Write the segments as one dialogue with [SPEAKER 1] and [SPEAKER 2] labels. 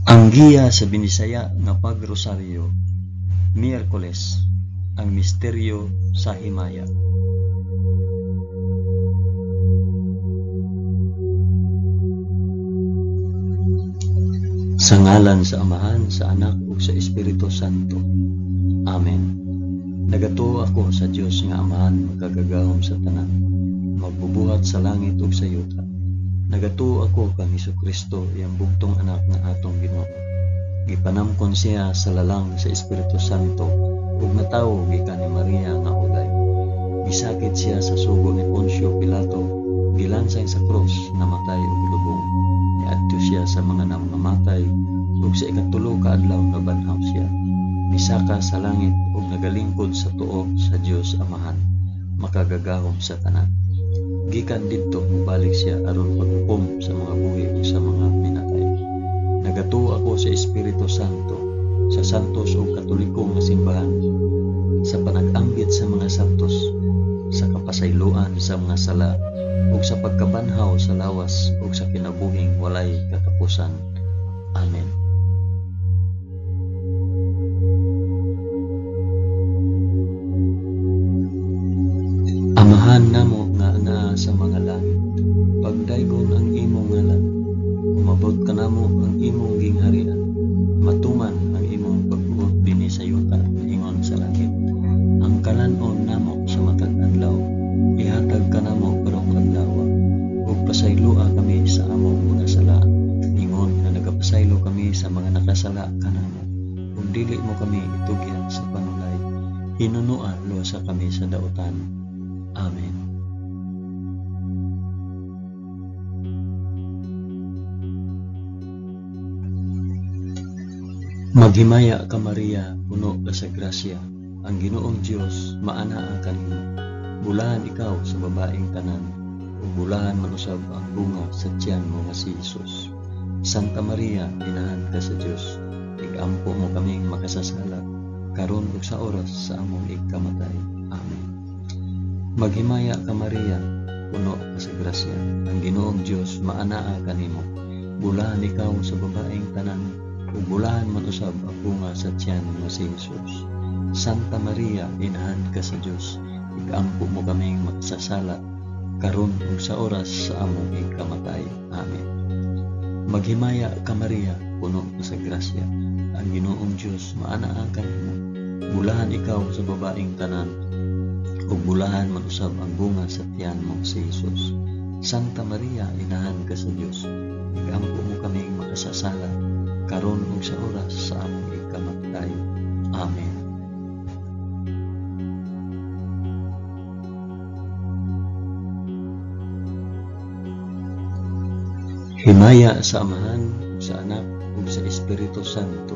[SPEAKER 1] Ang giya sa Binisaya nga pagrosaryo, Miyerkules, ang misteryo sa himaya. Sa ngalan sa Amahan, sa Anak ug sa Espiritu Santo. Amen. Nagatuo ako sa Dios nga Amahan makagagahom sa tanan, magbubuhat sa langit ug sa yuta. Nagatuo ako kang Hesukristo, iyang bugtong anak nga atong Ginoo. Gipanamkon siya sa lalang sa Espiritu Santo ug natawo gikan ni Maria nga uday. Gisakit siya sa sugo ni Poncio Pilato, gilansang sa krus, namatay ug gilubong. Niadto siya sa mga namamatay ug sa ikatulo ka adlaw nabanhaw siya. Misaka sa langit ug nagalingkod sa tuo sa Dios Amahan, makagagahom sa tanan. Gikan didto mobalik siya aron paghukom sa mga buhi ug sa mga minatay. Nagatuo ako sa Espiritu Santo, sa santos ug katoliko nga simbahan, sa panag-ambit sa mga santos, sa kapasayloan sa mga sala, ug sa pagkabanhaw sa lawas ug sa kinabuhing walay katapusan. Amen. Amahan namo nga anaa sa mga langit, pagdaygon ang imong ngalan, umabot kanamo ang imong gingharian, matuman ang imong pagbuot dinhi sa yuta ingon sa langit. Ang kalan-on namo sa matag adlaw, ihatag kanamo karong adlaw, ug pasayloa kami sa among mga sala, ingon nga nagapasaylo kami sa mga nakasala kanamo, ug dili mo kami itugyan sa panulay, hinunoa luwasa kami sa dautan. Amen. Maghimaya ka Maria, puno ka sa grasya, ang Ginoong Dios maanaa kanimo. Bulahan ikaw sa babaeng tanan, ug bulahan man usab ang bunga sa tiyan mo nga si Jesus. Santa Maria, inahan ka sa Dios, igampo mo kaming makasasala, karon ug sa oras sa among ikamatay. Amen. Maghimaya ka Maria, puno ka sa grasya, ang Ginoong Dios maanaa kanimo. Bulahan ikaw sa babaeng tanan, ug bulahan man usab ang bunga sa tiyan mo si Jesus. Santa Maria, inahan ka sa Dios, ikampo mo kaming makasasala, karon ug sa oras sa among ikamatay. Amen. Maghimaya ka Maria, puno ka sa grasya, ang Ginoong Dios maanaa kanimo. Bulahan ikaw sa babaeng tanan, ug bulahan man usab ang bunga sa tiyan mo si Jesus. Santa Maria, inahan ka sa Dios, ikampo mo kaming makasasala, karon ug sa oras sa among ikamatay. Amen. Himaya sa Amahan, sa Anak, ug sa Espiritu Santo,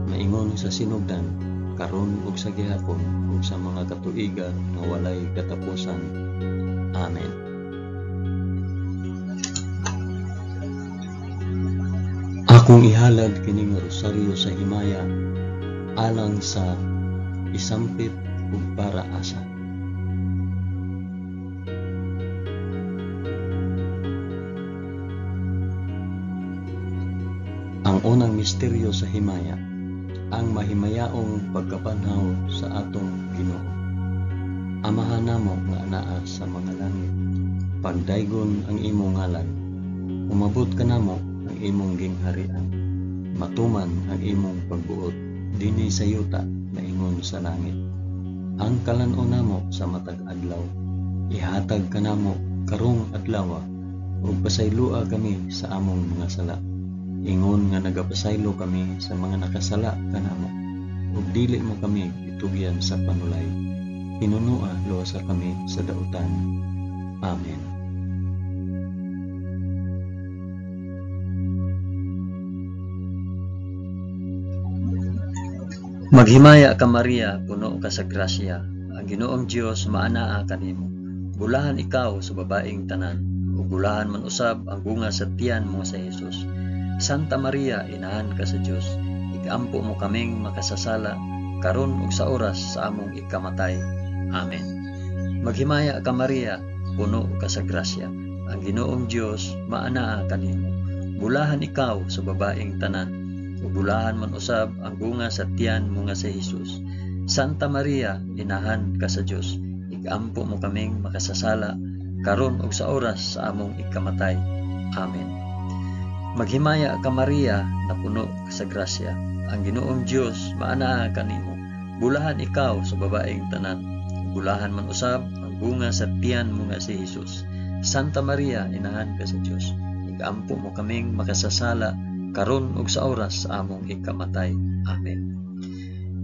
[SPEAKER 1] maingon sa sinugdan, karon ug sa gihapon, ug sa mga katuigan nga walay katapusan. Amen. Akong ihalad kining rosaryo sa himaya alang sa isampit ug para asa. Ang unang misteryo sa himaya, ang mahimayaong pagkabanhaw sa atong Ginoo. Amahan namo nga anaa sa mga langit, pagdaygon ang imong ngalan, umabot kanamo ang imong gingharian, matuman ang imong pagbuot dinhi sa yuta maingon sa langit. Ang kalan-on namo sa matag adlaw, ihatag kanamo karong adlaw, ug pasayloa kami sa among mga sala, ingon nga nagapasaylo kami sa mga nakasala kanamo, ug dili mo kami itugyan sa panulay, hinunoa luwasa kami sa dautan. Amen. Maghimaya ka Maria, puno ka sa grasya, ang Ginoong Dios maanaa kanimo. Bulahan ikaw sa babaeng tanan, ug bulahan man usab ang bunga sa tiyan mo sa Jesus. Santa Maria, inahan ka sa Dios, ikampo mo kaming makasasala, karon ug sa oras sa among ikamatay. Amen. Maghimaya ka Maria, puno ka sa grasya, ang Ginoong Dios maanaa kanimo. Bulahan ikaw sa babaeng tanan, ug bulahan man usab ang bunga sa tiyan mo nga si Hesus. Santa Maria, inahan ka sa Dios, igampo mo kaming makasasala karon ug sa oras sa among ikamatay. Amen. Maghimaya ka Maria, napuno ka sa grasya. Ang Ginoong Dios maanaa kanimo. Bulahan ikaw sa babaeng tanan. Bulahan man usab ang bunga sa tiyan mo nga si Hesus. Santa Maria, inahan ka sa Dios, igampo mo kaming makasasala karon ug sa oras sa among ikamatay. Amen.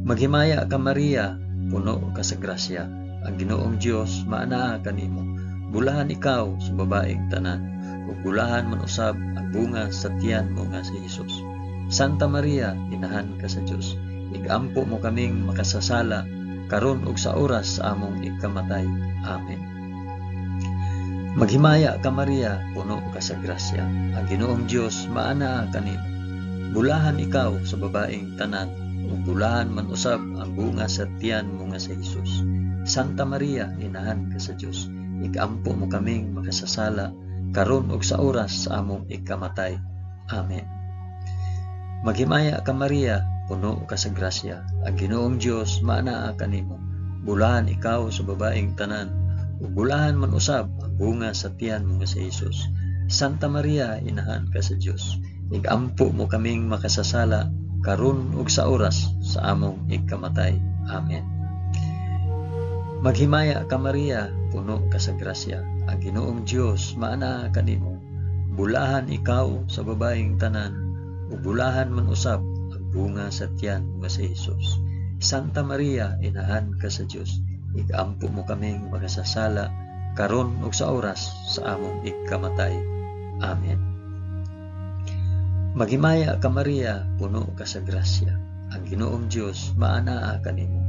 [SPEAKER 1] Maghimaya ka Maria, puno ka sa grasya. Ang Ginoong Dios maanaa kanimo. Bulahan ikaw sa babaeng tanan, ug bulahan man usab ang bunga sa tiyan mo nga si Hesus. Santa Maria, inahan ka sa Dios, igampo mo kaming makasasala karon ug sa oras sa among ikamatay. Amen. Maghimaya ka Maria, puno ka sa grasya. Ang Ginoong Dios maanaa kanimo. Bulahan ikaw sa babaeng tanan, ug bulahan man usab ang bunga sa tiyan mo nga si Hesus. Santa Maria, inahan ka sa Dios, igampo mo kaming makasasala karon ug sa oras sa among ikamatay. Amen. Maghimaya ka Maria, puno ka sa grasya. Ang Ginoong Dios maanaa kanimo. Bulahan ikaw sa babaeng tanan, ug bulahan man usab ang bunga sa tiyan mo nga si Hesus. Santa Maria, inahan ka sa Dios, igampo mo kaming makasasala karon ug sa oras sa among ikamatay. Amen. Maghimaya ka Maria, puno ka sa grasya. Ang Ginoong Dios maanaa kanimo. Bulahan ikaw sa babaeng tanan, ug bulahan man usab ang bunga sa tiyan mo nga si Hesus. Santa Maria, inahan ka sa Dios, igampo mo kaming makasasala karon ug sa oras sa among ikamatay. Amen. Maghimaya ka Maria, puno ka sa grasya. Ang Ginoong Dios maanaa kanimo.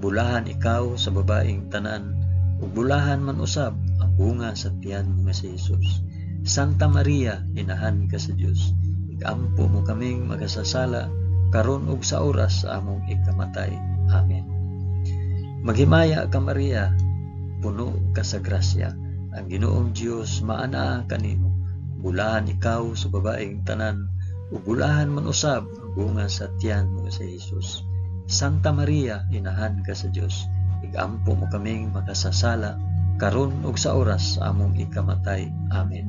[SPEAKER 1] Bulahan ikaw sa babaeng tanan, ug bulahan man usab ang bunga sa tiyan mo nga si Hesus. Santa Maria, inahan ka sa Dios, igampo mo kaming makasasala karon ug sa oras sa among ikamatay. Amen. Maghimaya ka Maria, puno ka sa grasya. Ang Ginoong Dios maanaa kanimo. Bulahan ikaw sa babaeng tanan, ug bulahan man usab ang bunga sa tiyan mo nga si Hesus. Santa Maria, inahan ka sa Dios, igampo mo kaming makasasala karon ug sa oras sa among ikamatay. Amen.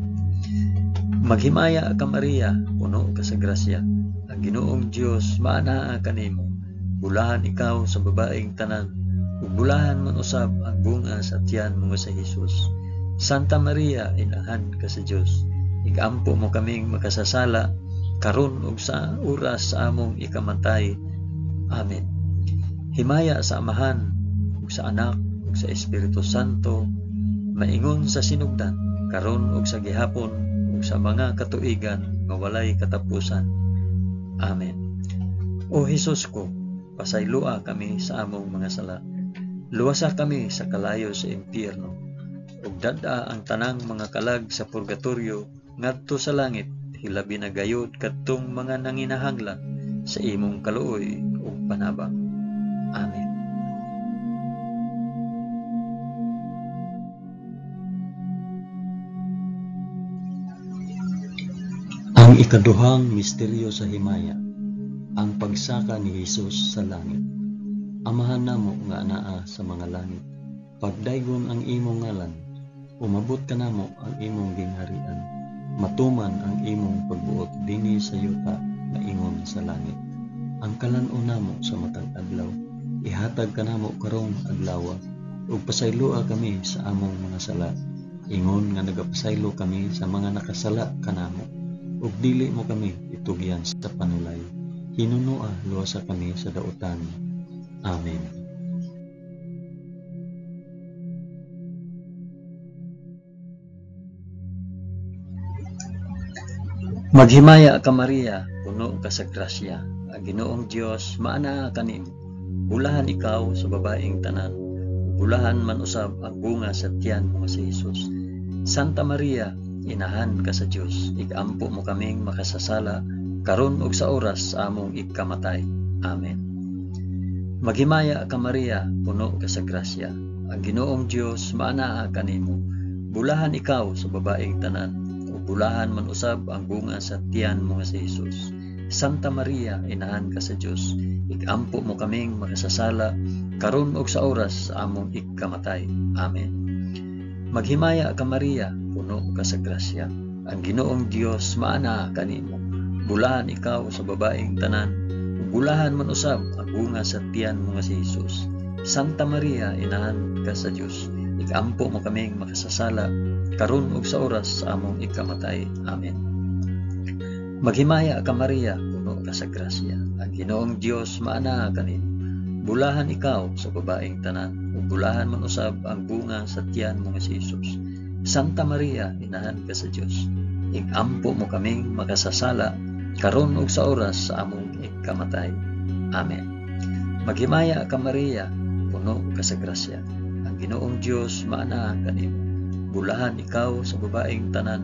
[SPEAKER 1] Maghimaya ka Maria, puno ka sa grasya. Ang Ginoong Dios maanaa kanimo. Bulahan ikaw sa babaeng tanan, ug bulahan man usab ang bunga sa tiyan mo nga si Hesus. Santa Maria, inahan ka sa Dios, igampo mo kaming makasasala karon ug sa oras sa among ikamatay. Amen. Himaya sa Amahan ug sa Anak ug sa Espiritu Santo, maingon sa sinugdan, karon ug sa gihapon ug sa mga katuigan nga walay katapusan. Amen. O Hesus ko, pasayloa kami sa among mga sala. Luwasa kami sa kalayo sa impyerno, ug dad-a ang tanang mga kalag sa purgatorio ngadto sa langit, hilabi na gayud kadtong mga nanginahanglan sa imong kaluoy ug panabang. Amen. Ang ikaduhang misteryo sa himaya, ang pagsaka ni Hesus sa langit. Amahan namo nga anaa sa mga langit, pagdaygon ang imong ngalan, umabot kanamo ang imong gingharian, matuman ang imong pagbuot dinhi sa yuta maingon sa langit. Ang kalan-on namo sa matag adlaw, ihatag kanamo karong adlawa, ug pasayloa kami sa among mga sala, ingon nga nagapasaylo kami sa mga nakasala kanamo, ug dili mo kami itugyan sa panulay. Hinunoa luwasa kami sa dautan. Amen. Maghimaya ka Maria, puno ka sa grasya. Ang Ginoong Dios maanaa kanimo. Bulahan ikaw sa babaeng tanan, bulahan man usab ang bunga sa tiyan mo nga si Hesus. Santa Maria, inahan ka sa Dios, igampo mo kaming makasasala karon ug sa oras sa among ikamatay. Amen. Maghimaya ka Maria, puno ka sa grasya. Ang Ginoong Dios maanaa kanimo. Bulahan ikaw sa babaeng tanan, ug bulahan man usab ang bunga sa tiyan mo nga si Hesus. Santa Maria, inahan ka sa Dios, ikampo mo kaming makasasala karon ug sa oras sa among ikamatay. Amen. Maghimaya ka Maria, puno ka sa grasya. Ang Ginoong Dios maanaa kanimo. Bulahan ikaw sa babaeng tanan, ug bulahan man usab ang bunga sa tiyan mo nga si Hesus. Santa Maria, inahan ka sa Dios, ikampo mo kaming makasasala karon ug sa oras sa among ikamatay. Amen. Maghimaya ka Maria, puno ka sa grasya. Ang Ginoong Dios maanaa kanimo. Bulahan ikaw sa babaeng tanan, ug bulahan man usab ang bunga sa tiyan mo nga si Hesus. Santa Maria, inahan ka sa Dios, ikampo mo kaming makasasala karon ug sa oras sa among ikamatay. Amen. Maghimaya ka Maria, puno ka sa grasya. Ang Ginoong Dios maanaa kanimo. Bulahan ikaw sa babaeng tanan,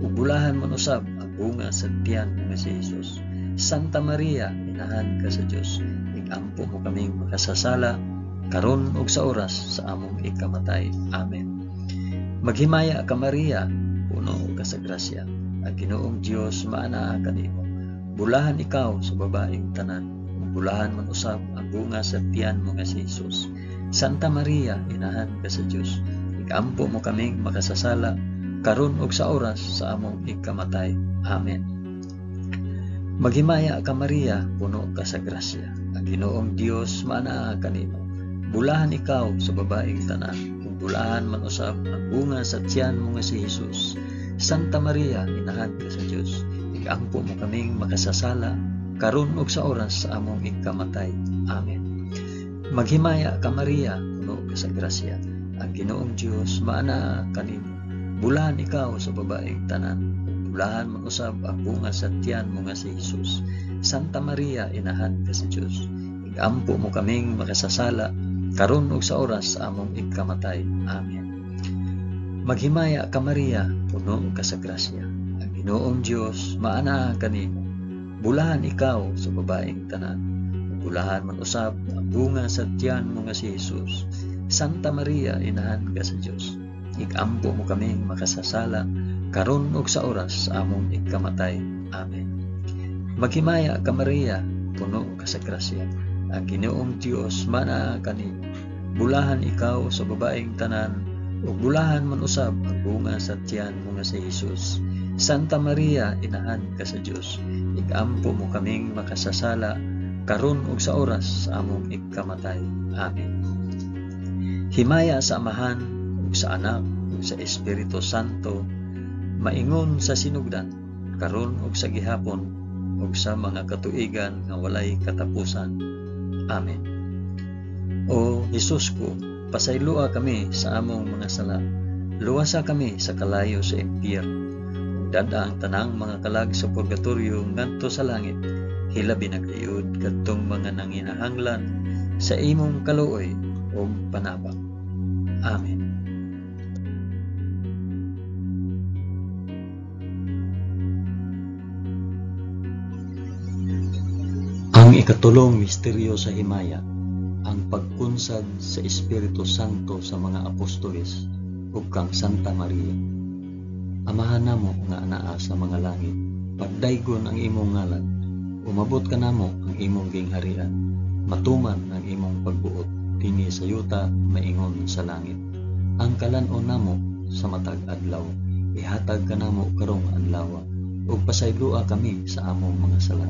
[SPEAKER 1] ug bulahan man usab ang bunga sa tiyan mo nga si Hesus. Santa Maria, inahan ka sa Dios, ikampo mo kaming makasasala karon ug sa oras sa among ikamatay. Amen. Maghimaya ka Maria, puno ka sa grasya. Ang Ginoong Dios maanaa kanimo. Bulahan ikaw sa babaeng tanan, ug bulahan man usab ang bunga sa tiyan mo nga si Hesus. Santa Maria, inahan ka sa Dios, ikampo mo kaming makasasala karon ug sa oras sa among ikamatay. Amen. Maghimaya ka Maria, puno ka sa grasya. Ang Ginoong Dios maanaa kanimo. Bulahan ikaw sa babaeng tanan, ug bulahan man usab ang bunga sa tiyan mo nga si Hesus. Santa Maria, inahan ka sa Dios, ikampo mo kaming makasasala karon ug sa oras sa among ikamatay. Amen. Maghimaya ka Maria, puno ka sa grasya. Ang Ginoong Dios maanaa kanimo. Bulahan ikaw sa babaeng tanan, ug bulahan man usab ang bunga sa tiyan mo nga si Hesus. Santa Maria, inahan ka sa Dios, ikampo mo kaming makasasala karon ug sa oras sa among ikamatay. Amen. Maghimaya ka Maria, puno ka sa grasya. Ang Ginoong Dios maanaa kanimo. Bulahan ikaw sa babaeng tanan, ug bulahan man usab ang bunga sa tiyan mo nga si Hesus. Santa Maria, inahan ka sa Dios, ikampo mo kaming makasasala karon ug sa oras sa among ikamatay. Amen. Maghimaya ka Maria, puno ka sa grasya. Ang Ginoong Dios maanaa kanimo. Bulahan ikaw sa babaeng tanan, ug bulahan man usab ang bunga sa tiyan mo nga si Hesus. Santa Maria, inahan ka sa Dios, ikampo mo kaming makasasala karon ug sa oras sa among ikamatay. Amen. Himaya sa Amahan ug sa Anak ug sa Espiritu Santo, maingon sa sinugdan, karon ug sa gihapon ug sa mga katuigan nga walay katapusan. Amen. O Hesus ko, pasayloa kami sa among mga sala. Luwasa kami sa kalayo sa impyerno. Ug dad-a ang tanang mga kalag sa purgatorio ngadto sa langit. Hilabi na gayud kadtong mga nanginahanglan sa imong kaluoy ug panabang. Amen. Ang ikatulong misteryo sa himaya, ang pagkunsad sa Espiritu Santo sa mga apostoles ug kang Santa Maria. Amahan namo nga anaa sa mga langit, pagdaygon ang imong ngalan, umabot kanamo ang imong gingharian, matuman ang imong pagbuot dinhi sa yuta maingon sa langit. Ang kalan-on namo sa matag adlaw, ihatag kanamo karong adlaw, ug pasayloa kami sa among mga sala,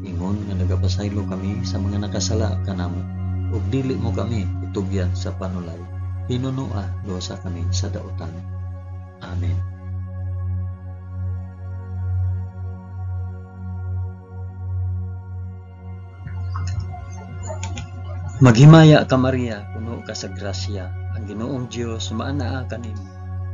[SPEAKER 1] ingon nga nagapasaylo kami sa mga nakasala kanamo, ug dili mo kami itugyan sa panulay, hinunoa luwasa kami sa dautan. Amen. Maghimaya ka Maria, puno ka sa grasya, ang Ginoong Dios maanaa kanimo.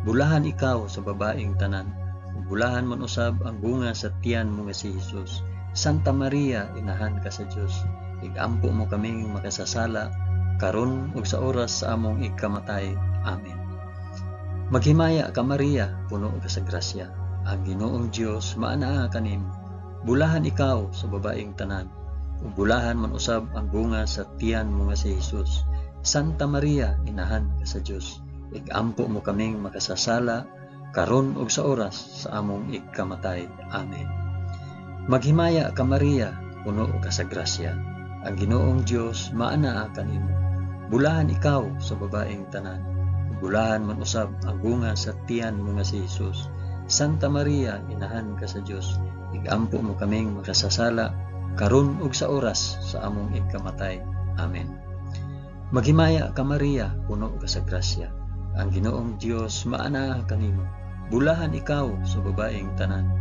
[SPEAKER 1] Bulahan ikaw sa babaeng tanan, ug bulahan man usab ang bunga sa tiyan mo nga si Hesus. Santa Maria, inahan ka sa Dios, igampo mo kaming makasasala karon ug sa oras sa among ikamatay. Amen. Maghimaya ka Maria, puno ka sa grasya, ang Ginoong Dios maanaa kanimo. Bulahan ikaw sa babaeng tanan, ug bulahan man usab ang bunga sa tiyan mo nga si Hesus. Santa Maria, inahan ka sa Dios, igampo mo kaming makasasala karon ug sa oras sa among ikamatay. Amen. Maghimaya ka Maria, puno ka sa grasya. Ang Ginoong Dios maanaa kanimo. Bulahan ikaw sa babaeng tanan. Bulahan man usab ang bunga sa tiyan mo nga si Jesus. Santa Maria, inahan ka sa Dios, igampo mo kaming makasasala karon ug sa oras sa among ikamatay. Amen. Maghimaya ka Maria, puno ka sa grasya. Ang Ginoong Dios maanaa kanimo. Bulahan ikaw sa babaeng tanan.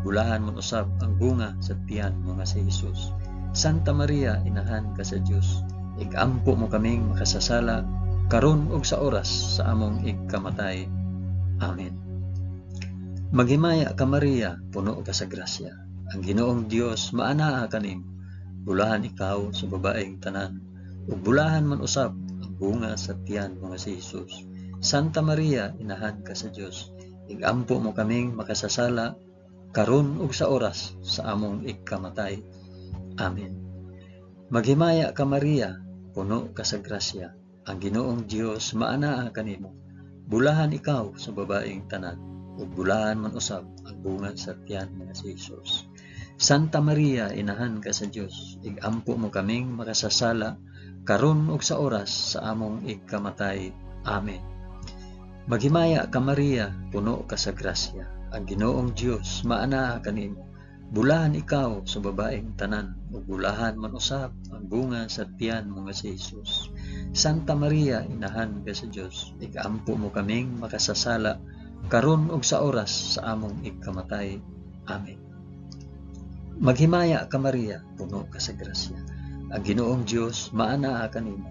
[SPEAKER 1] Bulahan man usab ang bunga sa tiyan mo nga si Jesus. Santa Maria, inahan ka sa Dios, igampo mo kaming makasasala karon ug sa oras sa among ikamatay. Amen. Maghimaya ka Maria, puno ka sa grasya. Ang Ginoong Dios maanaa kanimo. Bulahan ikaw sa babaeng tanan, ug bulahan man usab ang bunga sa tiyan mo nga si Jesus. Santa Maria, inahan ka sa Dios, igampo mo kaming makasasala karon ug sa oras sa among ikamatay. Amen. Maghimaya ka Maria, puno ka sa grasya. Ang Ginoong Dios maanaa kanimo. Bulahan ikaw sa babaeng tanan, ug bulahan man usab ang bunga sa tiyan mo nga si Jesus. Santa Maria, inahan ka sa Dios, igampo mo kaming makasasala karon ug sa oras sa among ikamatay. Amen. Maghimaya ka Maria, puno ka sa grasya. Ang Ginoong Dios maanaa kanimo. Bulahan ikaw sa babaeng tanan, ug bulahan man usab ang bunga sa tiyan mo nga si Jesus. Santa Maria, inahan ka sa Dios, igampo mo kaming makasasala karon ug sa oras sa among ikamatay. Amen. Maghimaya ka Maria, puno ka sa grasya. Ang Ginoong Dios maanaa kanimo.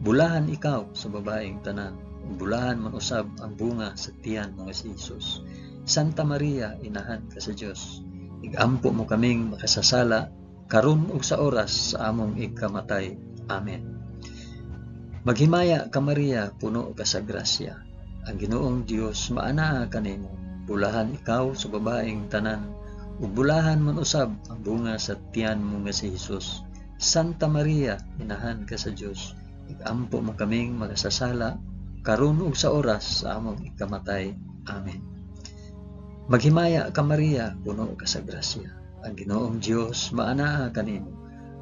[SPEAKER 1] Bulahan ikaw sa babaeng tanan, ug bulahan man usab ang bunga sa tiyan mo nga si Jesus. Santa Maria, inahan ka sa Dios, igampo mo kaming makasasala karon ug sa oras sa among ikamatay. Amen. Maghimaya ka Maria, puno ka sa grasya. Ang Ginoong Dios maanaa kanimo. Bulahan ikaw sa babaeng tanan, ug bulahan man usab ang bunga sa tiyan mo nga si Jesus. Santa Maria, inahan ka sa Dios, igampo mo kaming makasasala karon ug sa oras sa among ikamatay. Amen. Maghimaya ka Maria, puno ka sa grasya. Ang Ginoong Dios maanaa kanimo.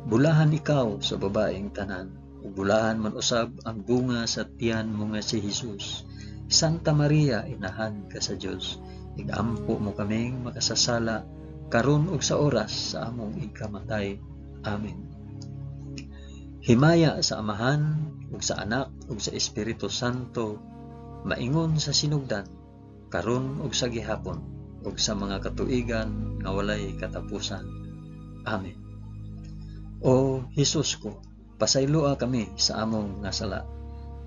[SPEAKER 1] Bulahan ikaw sa babaeng tanan, ug bulahan man usab ang bunga sa tiyan mo nga si Jesus. Santa Maria, inahan ka sa Dios, igampo mo kaming makasasala karon ug sa oras sa among ikamatay. Amen. Himaya sa Amahan ug sa Anak ug sa Espiritu Santo, maingon sa sinugdan, karon ug sa gihapon, ug sa mga katuigan nga walay katapusan. Amen. O Hesus ko, pasayloa kami sa among nga sala.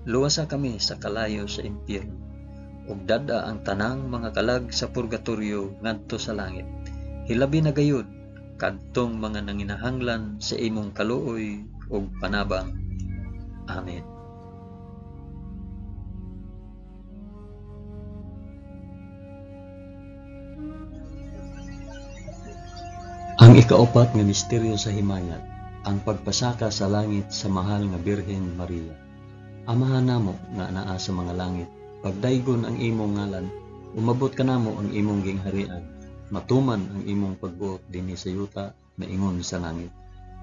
[SPEAKER 1] Luwasa kami sa kalayo sa impyerno, ug dad-a ang tanang mga kalag sa purgatorio ngadto sa langit. Hilabi na gayud kadtong mga nanginahanglan sa imong kaluoy ug panabang. Amen. Ang ikaapat nga misteryo sa himayat, ang pagpasaka sa langit sa mahal nga Birhen Maria. Amahan namo nga anaa sa mga langit, pagdaygon ang imong ngalan, umabot kanamo ang imong gingharian, matuman ang imong pagbuot dinhi sa yuta maingon sa langit.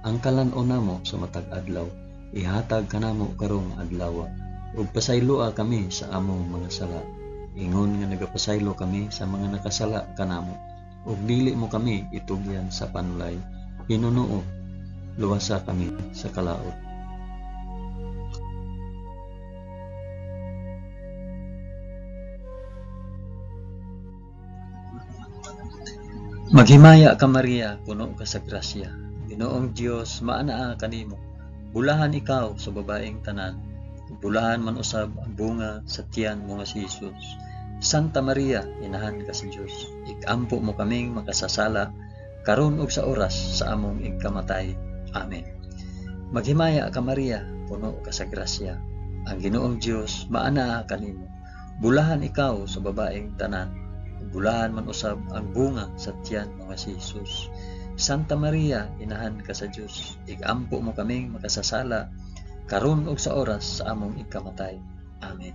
[SPEAKER 1] Ang kalan-on namo sa matag adlaw, ihatag kanamo karong adlaw, ug pasayloa kami sa among mga sala, ingon nga nagapasaylo kami sa mga nakasala kanamo, ug dili mo kami itugyan sa panulay, hinunuo, luwasa kami sa kalaot. Maghimaya ka Maria, puno ka sa grasya. Ginoong Dios maanaa kanimo. Bulahan ikaw sa babaeng tanan, bulahan man usab ang bunga sa tiyan mo nga si Jesus. Santa Maria, inahan ka sa Dios, ikampo mo kaming makasasala karon ug sa oras sa among ikamatay. Amen. Maghimaya ka Maria, puno ka sa grasya. Ang Ginoong Dios maanaa kanimo. Bulahan ikaw sa babaeng tanan, bulahan man usab ang bunga sa tiyan mo nga si Jesus. Santa Maria, inahan ka sa Dios, igampo mo kaming makasasala karon ug sa oras sa among ikamatay. Amen.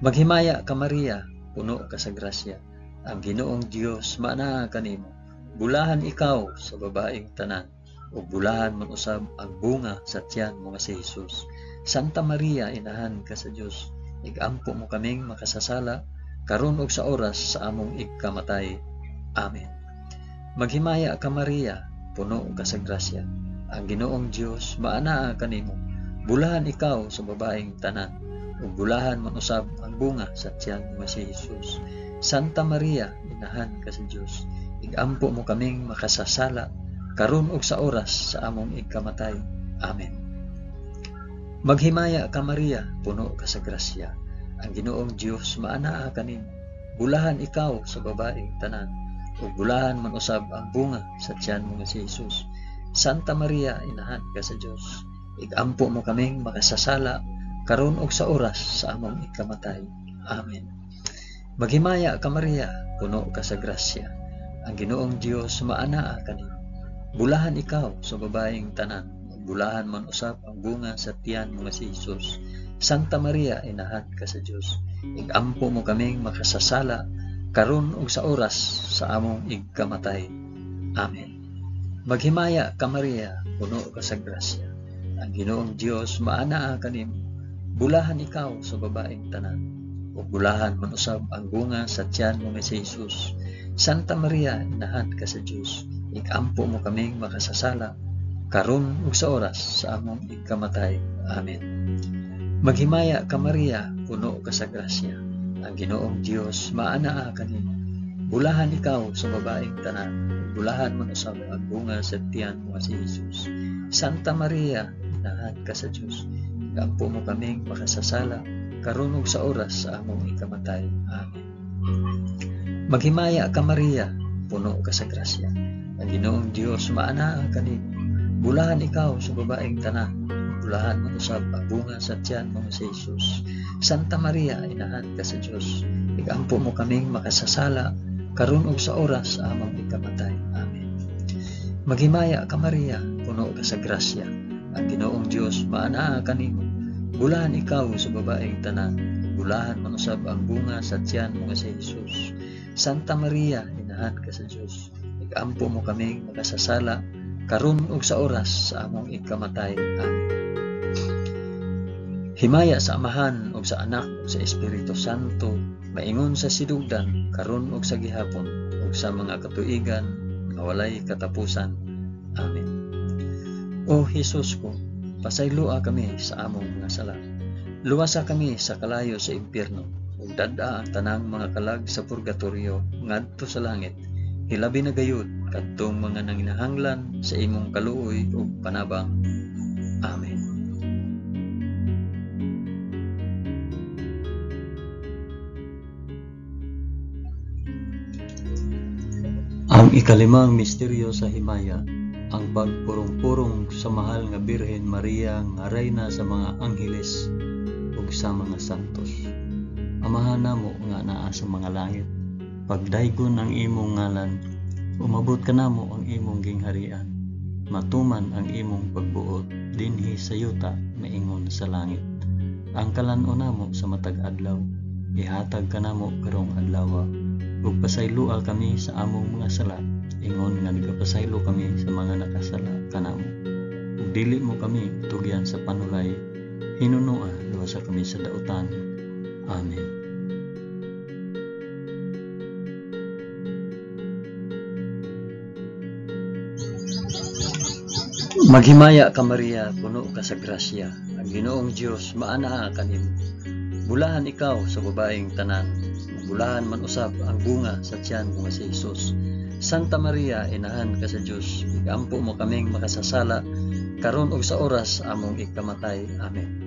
[SPEAKER 1] Maghimaya ka Maria, puno ka sa grasya. Ang Ginoong Dios maanaa kanimo. Bulahan ikaw sa babaeng tanan, ug bulahan man usab ang bunga sa tiyan mo nga si Jesus. Santa Maria, inahan ka sa Dios, igampo mo kaming makasasala, karon ug sa oras sa among igkamatay. Amen. Maghimaya ka Maria, puno ka sa grasya. Ang Ginoong Dios maanaa kanimo. Bulahan ikaw sa babaeng tanan, ug bulahan man usab ang bunga sa tiyan mo nga si Jesus. Santa Maria, inahan ka sa Dios, igampo mo kaming makasasala, karon ug sa oras sa among igkamatay. Amen. Maghimaya ka Maria, puno ka sa grasya. Ang Ginoong Dios maanaa kanimo. Bulahan ikaw sa babaeng tanan, ug bulahan man usab ang bunga sa tiyan mo nga si Jesus. Santa Maria, inahan ka sa Dios, igampo mo kaming makasasala, karon ug sa oras sa among ikamatay. Amen. Maghimaya ka Maria, puno ka sa grasya. Ang Ginoong Dios maanaa kanimo. Bulahan ikaw sa babaeng tanan, ug bulahan man usab ang bunga sa tiyan mo nga si Jesus. Santa Maria, inahan ka sa Dios, igampo mo kaming makasasala, karon ug sa oras sa among igkamatay. Amen. Maghimaya ka Maria, puno ka sa grasya. Ang Ginoong Dios maanaa kanimo. Bulahan ikaw sa babaeng tanan, ug bulahan man usab ang bunga sa tiyan mo nga si Jesus. Santa Maria, inahan ka sa Dios, igampo mo kaming makasasala, karon ug sa oras sa among igkamatay. Amen. Maghimaya ka Maria, puno ka sa grasya. Ang Ginoong Dios maanaa kanimo. Bulahan ikaw sa babaeng tanan, ug bulahan man usab ang bunga sa tiyan mo nga si Jesus. Santa Maria, inahan ka sa Dios, igampo mo kaming makasasala, karon ug sa oras sa among ikamatay. Amen. Maghimaya ka Maria, puno ka sa grasya. Ang Ginoong Dios maanaa kanimo. Bulahan ikaw sa babaeng tanan, bulahan man usab ang bunga sa tiyan mo nga si Jesus. Santa Maria, inahan ka sa Dios, igampo mo kaming makasasala, karon ug sa oras sa among ikamatay. Amen. Maghimaya ka Maria, puno ka sa grasya. Ang Ginoong Dios maanaa kanimo. Bulahan ikaw sa babaeng tanan, bulahan man usab ang bunga sa tiyan mo nga si Jesus. Santa Maria, inahan ka sa Dios, igampo mo kaming makasasala, karon ug sa oras sa among ikamatay. Amen. Himaya sa Amahan ug sa Anak ug sa Espiritu Santo, maingon sa sinugdan, karon ug sa gihapon, ug sa mga katuigan nga walay katapusan. Amen. O Hesus ko, pasayloa kami sa among mga sala. Luwasa kami sa kalayo sa impyerno, ug dad-a ang tanang mga kalag sa purgatorio ngadto sa langit. Hilabi na gayud kadtong mga nanginahanglan sa imong kaluoy ug panabang. Amen. Ang ikalimang misteryo sa himaya, ang pagpurong-purong sa mahal nga Birhen Maria nga reyna sa mga angheles ug sa mga santos. Amahan namo nga naa sa mga langit, pagdaygon ang imong ngalan, umabot kanamo ang imong gingharian, matuman ang imong pagbuot dinhi sa yuta maingon sa langit. Ang kalan-on namo sa matag adlaw, ihatag kanamo karong adlaw, ug pasayloa kami sa among mga sala, ingon nga nagapasaylo kami sa mga nakasala kanamo. Ug dili mo kami tugyan sa panulay, hinunoa luwasa kami sa dautan. Amen. Maghimaya ka Maria, puno ka sa grasya. Ang Ginoong Dios maanaa kanimo. Bulahan ikaw sa babaeng tanan, bulahan man usab ang bunga sa tiyan mo nga si Jesus. Santa Maria, inahan ka sa Dios, igampo mo kaming makasasala, karon ug sa oras among ikamatay. Amen.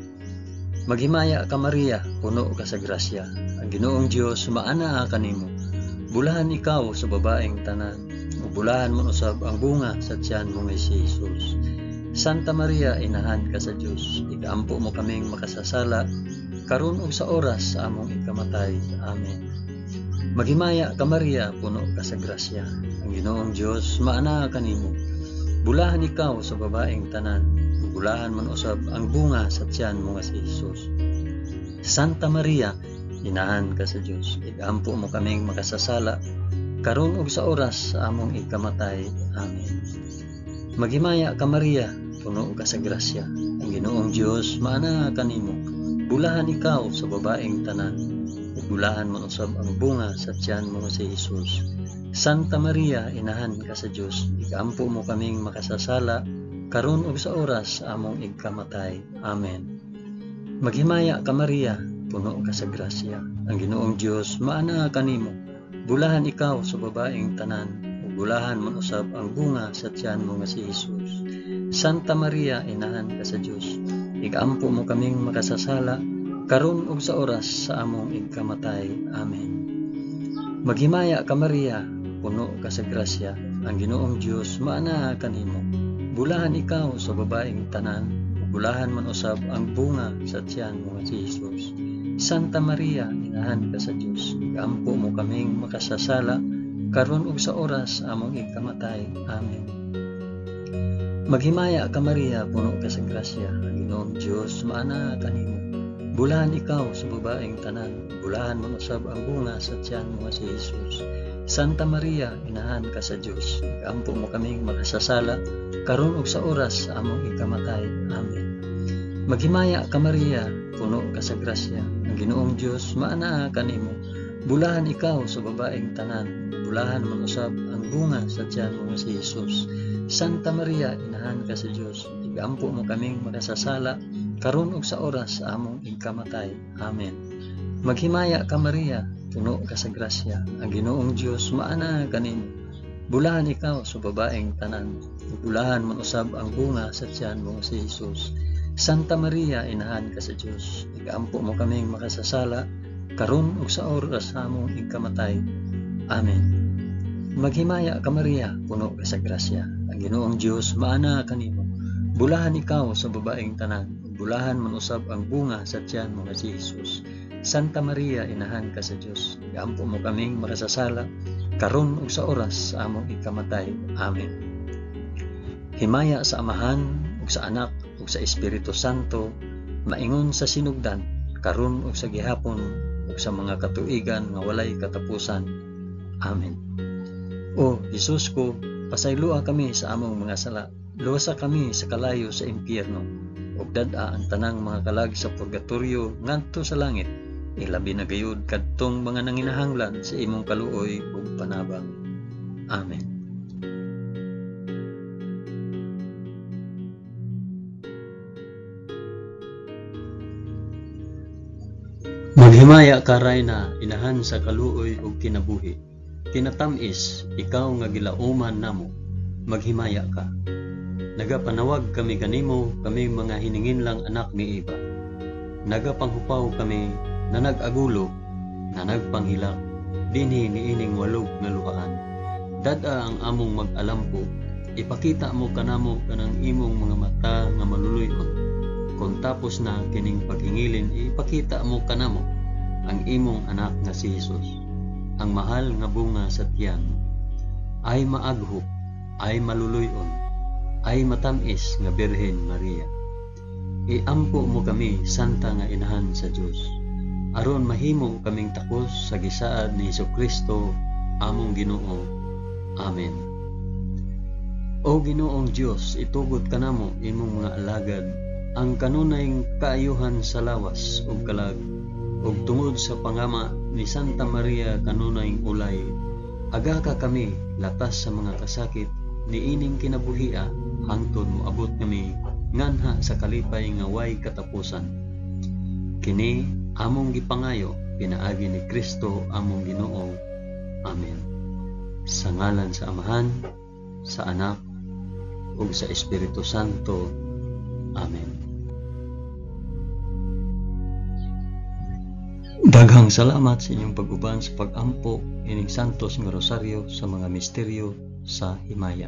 [SPEAKER 1] Maghimaya ka Maria, puno ka sa grasya. Ang Ginoong Dios maanaa kanimo. Bulahan ikaw sa babaeng tanan, ug bulahan man usab ang bunga sa tiyan mo nga si Jesus. Santa Maria, inahan ka sa Dios, igampo mo kaming makasasala, karon ug sa oras sa among ikamatay. Amen. Maghimaya ka Maria, puno ka sa grasya. Ang Ginoong Dios maanaa kanimo. Bulahan ikaw sa babaeng tanan, ug bulahan man usab ang bunga sa tiyan mo nga si Jesus. Santa Maria, inahan ka sa Dios, igampo mo kaming makasasala, karon ug sa oras sa among ikamatay. Amen. Maghimaya ka Maria, puno ka sa grasya, ang Ginoong Dios maanaa kanimo. Bulahan ikaw sa babaeng tanan, ug bulahan man usab ang bunga sa tiyan mo si Jesus. Santa Maria, inahan ka sa Dios, ikampo mo kaming makasasala, karon ug sa oras sa among ikamatay. Amen. Maghimaya ka Maria, puno ka sa grasya, ang Ginoong Dios maanaa kanimo. Bulahan ikaw sa babaeng tanan, ug bulahan man usab ang bunga sa tiyan mo nga si Jesus. Santa Maria, inahan ka sa Dios, ikampo mo kaming makasasala, karon ug sa oras sa among ikamatay. Amen. Maghimaya ka Maria, puno ka sa grasya, ang Ginoong Dios maanaa kanimo. Bulahan ikaw sa babaeng tanan, ug bulahan man usab ang bunga sa tiyan mo nga si Jesus. Santa Maria, inahan ka sa Dios, ikampo mo kaming makasasala, karon ug sa oras among ikamatay. Amen. Maghimaya ka Maria, puno ka sa grasya, ang Ginoong Dios maanaa kanimo. Bulahan ikaw sa babaeng tanan, bulahan man usab ang bunga sa tiyan mo nga si Jesus. Santa Maria, inahan ka sa Dios, ikampo mo kaming makasasala, karon ug sa oras sa among ikamatay. Amen. Maghimaya ka Maria, puno ka sa grasya, ang Ginoong Dios maanaa kanimo. Bulahan ikaw sa babaeng tanan, bulahan man usab ang bunga sa tiyan mo nga si Jesus. Santa Maria, inahan ka sa Dios, igampo mo kaming makasasala, karon ug sa oras sa among ikamatay. Amen. Maghimaya ka Maria, puno ka sa grasya, ang Ginoong Dios maanaa kanimo. Bulahan ikaw sa babaeng tanan, bulahan man usab ang bunga sa tiyan mo nga si Jesus. Santa Maria, inahan ka sa Dios, igampo mo kaming makasasala, karon ug sa oras sa among ikamatay. Amen. Maghimaya ka Maria, puno ka sa grasya, ang Ginoong Dios maanaa kanimo. Bulahan ikaw sa babaeng tanan, bulahan man usab ang bunga sa tiyan mo nga si Jesus. Santa Maria, inahan ka sa Dios, igampo mo kaming makasasala, karon ug sa oras sa among ikamatay. Amen. Himaya sa Amahan ug sa Anak ug sa Espiritu Santo, maingon sa sinugdan, karon ug sa gihapon ug sa mga katuigan nga walay katapusan. Amen. O Jesus ko, pasayloa kami sa among mga sala, luwasa kami sa kalayo sa impyerno, ug dad-a ang tanang mga kalag sa purgatorio ngadto sa langit, ilabi na gayud kadtong mga nanginahanglan sa imong kaluoy ug panabang. Amen. Maghimaya ka Rayna, inahan sa kaluoy ug kinabuhi. Kinatam-is, ikaw nga gilauman namo, maghimaya ka. Nagapanawag kami kanimo, kami mga hininginlang anak ni Eva. Nagapanghupaw kami na nag-agulo, na nagpanghilak, dinhi niining walog nga luhaan. Dad-a ang among mag-alampo, ipakita mo kanamo kanang imong mga mata nga maluluy-on. Kung tapos na kining paghingilin, ipakita mo kanamo ang imong anak nga si Jesus, ang mahal nga bunga sa tiyan. Ay maaghop, ay maluluy-on, ay matamis nga Birhen Maria. Iampo mo kami, Santa nga Inahan sa Dios, aron mahimo kaming takos sa gisaad ni Hesukristo among Ginoo. Amen. O Ginoong Dios, itugot kanamo imong mga alagad ang kanunay kaayuhan sa lawas ug kalag, ug tungod sa pangama ni Santa Maria kanunay ulay, aga ka kami latas sa mga kasakit niining kinabuhia hangtod moabot kami nganha sa kalipay nga way katapusan. Kini among gipangayo pinaagi ni Kristo among Ginoo. Amen. Sa ngalan sa Amahan, sa Anak, ug sa Espiritu Santo. Amen. Daghang salamat sa inyong pag-uban sa pag-ampo ining Santos nga Rosaryo sa mga misteryo sa himaya.